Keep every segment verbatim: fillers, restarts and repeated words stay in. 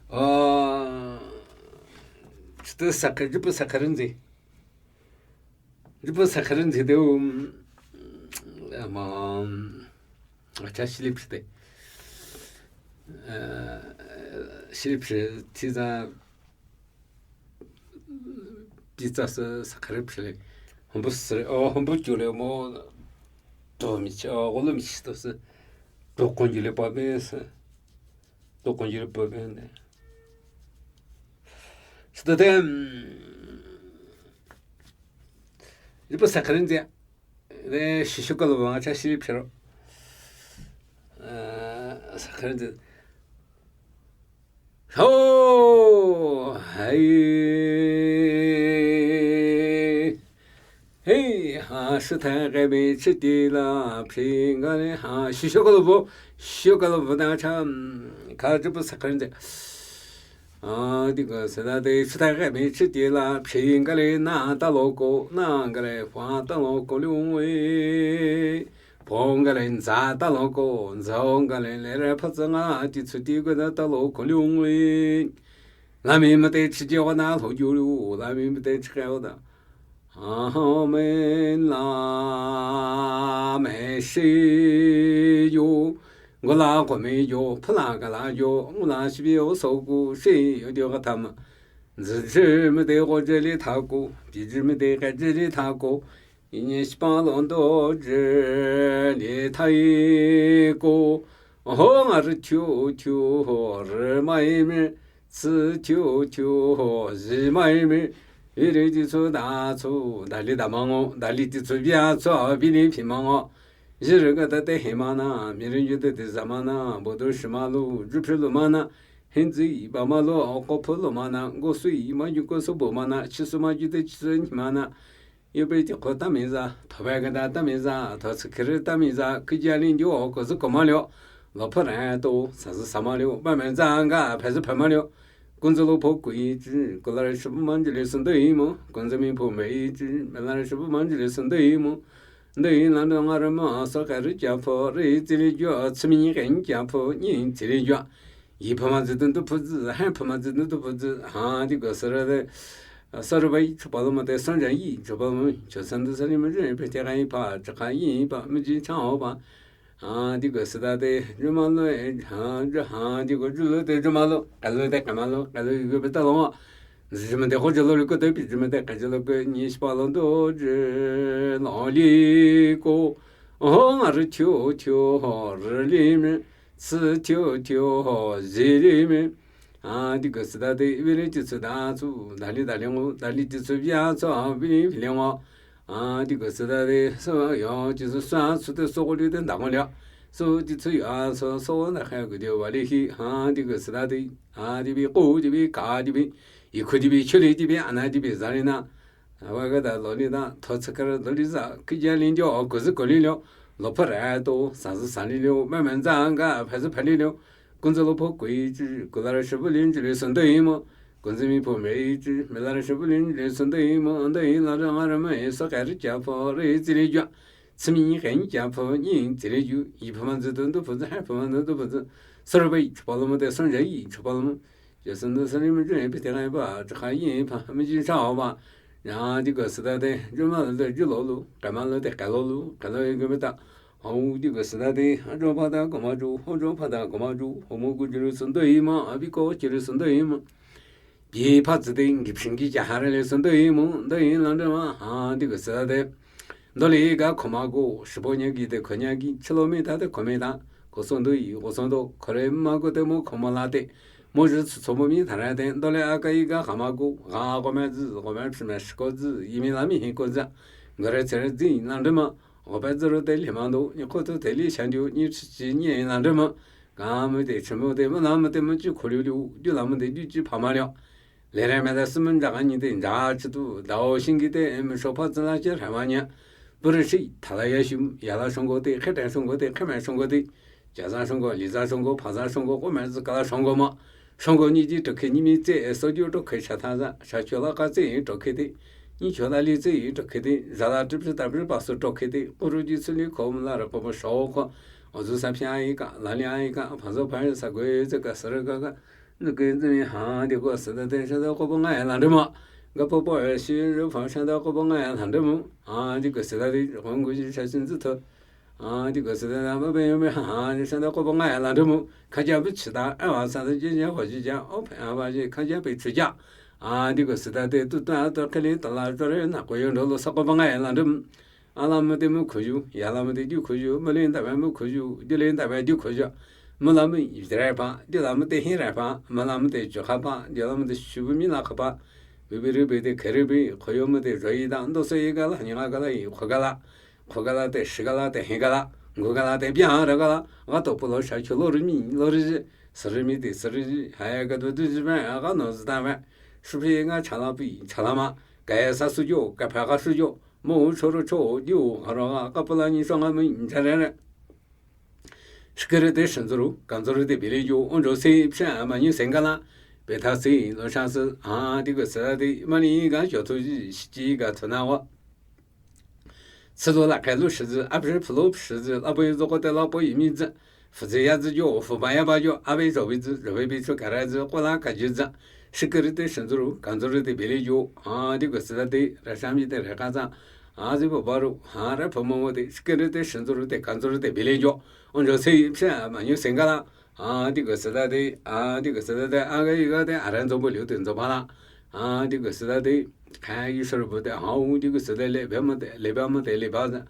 어, chte sakha, jipu sakha rinzi. Jipu sakha rinzi de, um, ama, acha silip de. Eh, silip tiza, tiza sa sakha rinzi le. Hombu sre, oh, hombu jule mo. To mi chi, oh, golo mi chi to se. To konjule pa be se. To konjule pa be ne. Sita de, um, jipu sakha rinzi. De, shisho kalo ba, acha silip ro. Eh, sakha rinzi. Ho, hai. Hei, ha, sita gami chiti la, phi nga le, ha, shisho kalo bo, shisho kalo bo da cha, mm, ka jipu sakha rinzi. A, di ko sita de, sita gami chiti la, phi nga le, na ta lo ko, na nga le, fa ta lo ko liu e. Pho nga le nza ta lo ko, nza nga le le re pha tsa nga ti tsu ti gu da ta lo ko liu ngui. La mi ma te chi ji wa na lo ju lu, la mi ma te chi ge wa da. Amen, la me shi ju, ngu la ko mi ju, pha la ga la ju, ngu la shi bi o so gu, shi yo di ga ta ma. Nzi ji mi de go ji li ta gu, bi ji mi de ga ji li ta gu, Yi nyi shi pa lon do zhi li tai ko. Ho nga ri tiu tiu ho ri mai mi. Tsi tiu tiu ho zi mai mi. Yi ri ti tsu da tsu. Da li da ma ngo. Da li ti tsu bia tsu. Bi li pi ma ngo. Yi ri ga da te he ma na. Mi ri yu de de za ma na. Bo do shi ma lu. Ju pi lu ma na. Hin zi ba ma lu. Ko pu lu ma na. Go sui ma yu go su bo ma na. Chi su ma yu de chi su ni ma na. Yobe ti ko ta mi za, thobe ga da ta mi za, tho tsi kiri ta mi za, ki ja lin jo ko zu ko ma lio. Lo pho re to, sa zu sa ma lio, ba me za nga, phe zu phe ma lio. Kun zu lo pho ku yi ji, ku la re shi bu man ji le sun de yi mo. Kun zu mi pho me yi ji, me la re shi bu man ji le sun de yi mo. De yi la de nga re ma, so ka ri ja pho, ri ti li jo, tsi mi ni ke ni ja pho, ni ti li jo. Yi pho ma zi dun du phu zi, han pho ma zi dun du phu zi, ha, di go sa re de. Sa re ba yi, chu pa lo ma te, san jan yi, chu pa lo ma, chu san du sa li ma zi, pe te ga yi pa, chu ka yi pa, mi ji cha o pa. Ha, di go sa da de, ju ma lo, ha, ju, ha, di go ju lo de, ju ma lo, ka lo de, ka ma lo, ka lo yi go pe ta lo ma. Zi ji ma de ko ju lo, ko de, pi ji ma de, ka ju lo, ko ni shi pa lo do, ji lo li ko. Ho, nga ri tiu, tiu, ho, ri li mi. Tsi tiu tiu ho zi li mi. A, di go sa da de, wi li ti tsu da tsu, da li da li ngo, da li ti tsu bia tsu, a, wi li pi li ngo. A, di go sa da de, so yo ti tsu sa tsu de so go li de da ngo li. So ti tsu ya so, so na kha go de wa li hi. A, di go sa da de, a, di bi ko, di bi ka, di bi, yi ku di bi, chu li di bi, a na di bi, za li na. Wa ga da lo li da, tho tsa ka lo li za, ki ja lin jo, ko zi ko li lo, lo pho re to, sa zi sa li lo, ma ma za nga, pha zi pha li lo, kun zi lo pho ku yi ji, ku la re shi bu lin ji li sun de yi mo, kun zi mi pho me yi ji, me la re shi bu lin ji li sun de yi mo, de yi la re nga re ma yi, so ka ri ja pho, ri zi li jo, tsi mi ni ka ni ja pho, ni zi li ju, yi pho ma zi du du pho zi, ha pho ma du du pho zi, so re ba yi, chu pa lo mo de, san ja yi, chu pa lo mo. Yesu ndu sari mi zhe pe te ngai ba, zhe kha yin pa, mi jin sha o ba. Ya, di go sa da de, ju ma lo de, ju lo lo, ka ma lo de, ka lo lo, ka lo yi ge me ta. Ho, di go sa da de, a jo pa da, go ma ju, ho jo pa da, go ma ju, ho mo gu ji lu sun de yi ma, a bi ko ji lu sun de yi ma. Bi pa zi de, ngi pshin gi ja ha re le sun de yi mo, de yi lan de ma, ha, di go sa da de. Ndo le ga ko ma go, shi bo nya gi de ko nya gi, chi lo mi ta de ko mi ta, ko son do yi, ko son do, ko re ma go de mo ko ma la de. Mo zhi tsu tso mo mi ta ra de, ndo le a ga yi ga ha ma go, ga go ma zi, go ma phi ma shi ko zi, yi mi la mi hi ko zi. Ngo re tse re zi, nan de ma, go pa zi ro de li ma do, ni ko to de li shan dio, ni chi chi ni nan de ma. Ga mo de, chi mo de, mo la mo de, mo ji ko liu liu, ju la mo de, ju ji pa ma liu. Le re me de si mo ja ga ni de, ja chi du, dao xin gi de, mo sho pa zi la jie hai ma ni. Bu re shi, ta la ya shi, ya la shong go de, khe de shong go de, khe me shong go de. Ja za shong go, li za shong go, pa za shong go, ko me zi ka la shong go ma. Shong go ni ji to khe ni mi zi, so ju to khe sha ta za, sha cho la ka zi to khe de. Ni cho la li zi to khe de, za la zhi zhi ta zhi pa su to khe de. Ko ru ji su li ko mo la re ko mo sho ko. O zu sa pia yi ka, la li yi ka, pa zo pa sa go zi ka sa re ka ka. Nzü ke nzü mi ha di ko sü da de sha da ko bo nga ya la de mo. Ga po po ya shi ru fa sha da ko bo nga ya la de mo. Ha di ko sü da de ko ngu ji sha shin zi to. Ha di ko sü da da ba be yo me ha ha di sha da ko bo nga ya la de mo. Ka ja bi chi da a wa sa da ji ja ho ji ja o pe a ba ji ka ja bi chi ja. Ha di ko sü da de tu ta to ke li ta la to re na ko yo ndo lo sa ko bo nga ya la de mo. A la me de mo ko ju, ya la me de ju ko ju, me le da ba mo ko ju, di le da ba ju ko ju. Mü la mü yi rai pha, di la mü te hin rai pha, mü la mü te ju kha pha, di la mü te shu bu mi la kha pha. Bi bi ri bi te ke ri bi, ko yo mü te zho yi da, ndo se yi ga la, ni la ga la yi, ko ga la. Ko ga la te, shi ga la te, hin ga la, ngu ga la te, bia ra ga la. Ga to pu lo sha chu lo ri mi, lo ri ji, si ri mi te, si ri ji, ha ya ga du du ji ba, ga no zi da ba. Shu pi ga cha la pi, cha la ma. Ga ya sa su jo, ga pha ga su jo. Mo cho ro cho, ju, ha ro ga, ga pu la ni so ga mi, cha re re. Shikiri te shinzuru, kanzuru te biliju, onjo se psha ma nyu sengala, beta se lo sha se, ha, di go se di, ma ni ga jo tu ji, shi ji ga tu na wa. Tsilo la kai lo shizi, abri plo shizi, la bo zo ko te la bo yi mi zi. Fu zi ya zi jo, fu ba ya ba jo, abi zo bi zi, zo bi bi chu ka ra zi, ko la ka ji zi. Shikiri te shinzuru, kanzuru te biliju, ha, di go se di, ra sha mi te ra ka za. Ha, zi bo ba ru, ha, ra pho mo mo te, shikiri te shinzuru te, kanzuru te biliju. Onjo se psha ma nyu sengala. Ha, di go se da de, ha, di go se da de, a ga yi ga de, a ran zo bo liu te zo ba la. Ha, di go se da de, ka yi shor bo de, ha, u, di go se da le, be mo de, le ba mo de, le ba za.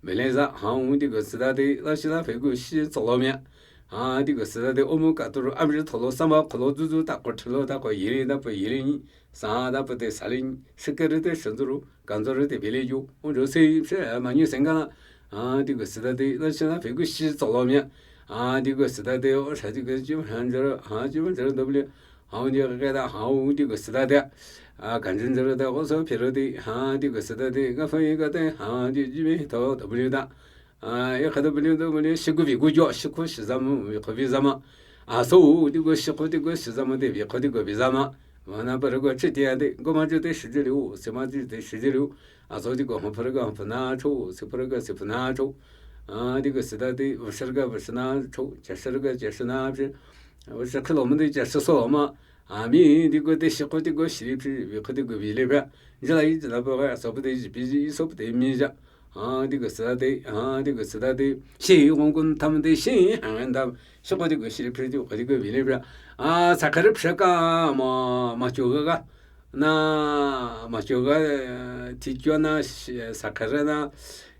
Be le za, ha, u, di go se da de, la shi la fe gu shi zo lo mia. Ha, di go se da de, o mo ka tu ru, a mi to lo, sa ma ko lo, zu zu, ta ko, chi lo, ta ko, yi li, da po, yi li ni. Sa da pa te sa li, shikiri te shinzuru, kanzuru te biliju, onjo se psha ma nyu sengala. Ha, di go se da de, la shi la fe gu shi zo lo mia. Ha, di go se da de, o sha di go ji han jero, ha, ji han jero da bli. Ha, di ga da, ha, di go se da de. A, kan jin jero da, o so phi ro di, ha, di go se da de, ga fa yi ga de, ha, di ji mi to da bli da. A, ya ka da bli da bli, shi gu bi gu jo, shi ku shi za mo, bi ku bi za ma. A, so, di go shi ku, di go shi za mo de, bi ku di go bi za ma. Wa na pa ro go chi ti ya de, go ma ju de shi ji liu, se ma ju de shi ji liu. A, so di go ha pa ro go ha pa na cho, se pa ro go se pa na cho. A, di go se da de, wa shi ga wa shi na cho, ja shi ga ja shi na psha. Wa shi ka lo mo de, ja shi so ma. A mi, di go de shi ku, di go shi li psha, bi ku di go bi le psha. Ji la yi ji la pa ga, so pa de ji bi ji, so pa de mi ja. Ha, di go se da de, ha, di go se da de. Shi gong gun tam de, shi han da. Shi ku di go shi li psha, di ku di go bi le psha. A, sa ka ri psha ka, ma, ma cho ga ga. Na, ma cho ga, eh, ti cho na, shi, sa ka ri na.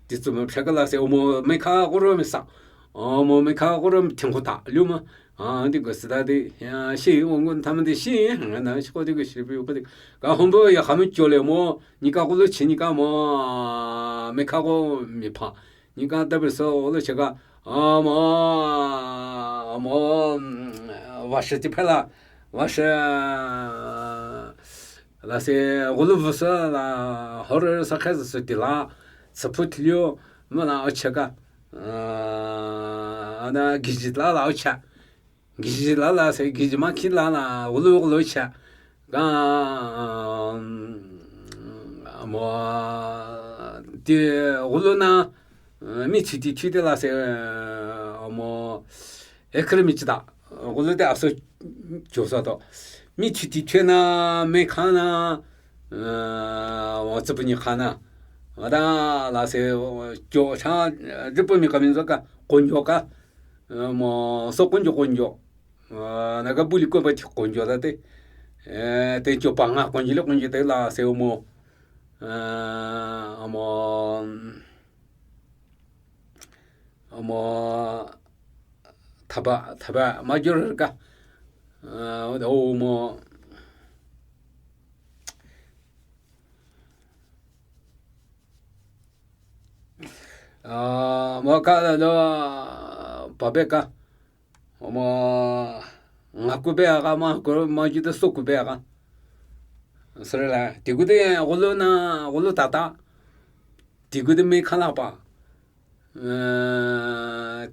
Di zu mo psha ka la se, o mo, me ka go ro mi sa. O mo, me ka go ro mi ting ko ta, liu ma. A, di go se da de, ya, shi wong gun tam de shi, na, shi ko di go shi bi ko di. Ka hong bo ya ha mi cho le mo, ni ka ko lo chi ni ka mo, me ka ko mi pa. Ni ka da be so lo che ka. A, mo, mo, mm, wa shi ti pa la, wa shi, la se, go lo bu sa la, ho re sa ka se ti la, sa pu ti liu, mo la o che ka. A, ana giji la la o che. Giji la la se, giji ma ki la la, ulu ulu cha. Ga, um, mo, ti ulu na, eh, mi chi ti chi de la se, eh, mo, e kre mi chi da. Ulu de aso jo sa to. Mi chi ti chi na, me ka na, eh, mo, zi pu ni ka na. Wa da la se, jo cha, zi pu mi ka min zo ka, kon jo ka. Mo, so konjo konjo. Na ka buli ko ba ti konjo da te. Te jo pa nga konjo le konjo te la se mo. Mo, mo, thaba, thaba, ma jor ka. O mo. Mo ka la lo, pa be ka. Mo, nga ku be a ka ma, ku ma ju de so ku be a ka. Sere la, ti ku de golo na, golo tata. Ti ku de me ka la pa.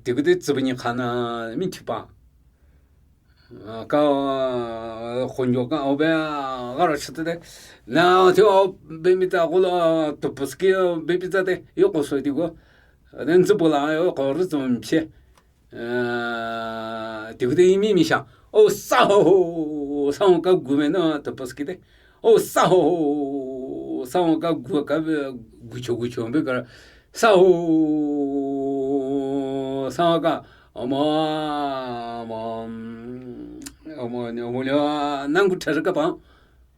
Ti ku de zi pu ni ka na, mi ti pa. Ka, konjo ka, o be, ga ro chi te de. Na, ti o be mi ta golo, to puski, be mi ta de, yo ko so ti ko. Den zi pu la, yo ko ri zi mi pie. Ti ku de yi mi mi sha. O sa ho ho, sa ho ka gu me na ta pas ki te. O sa ho ho, sa ho ka gu ka gu cho gu cho be ka. Sa ho, sa ho ka. Ama, ama, ama, ama le nang gu thar ka pa.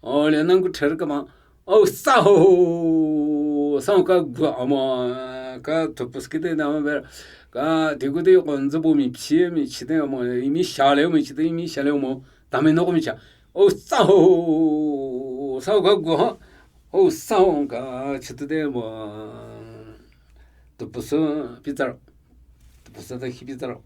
O le nang gu thar ka pa. O sa ho ho, sa ho ka gu ama ka ta pas ki te na ma be. Ka de gu de kon za bo mi phi mi chi te ama mi sha le mi chi te mi sha le mo. Ta me no ko mi cha. O sa ho ho, sa ho ka gu ha. O sa ho ka chi te de mo. Ta pas pi ta. Ta pas ta hi pi ta.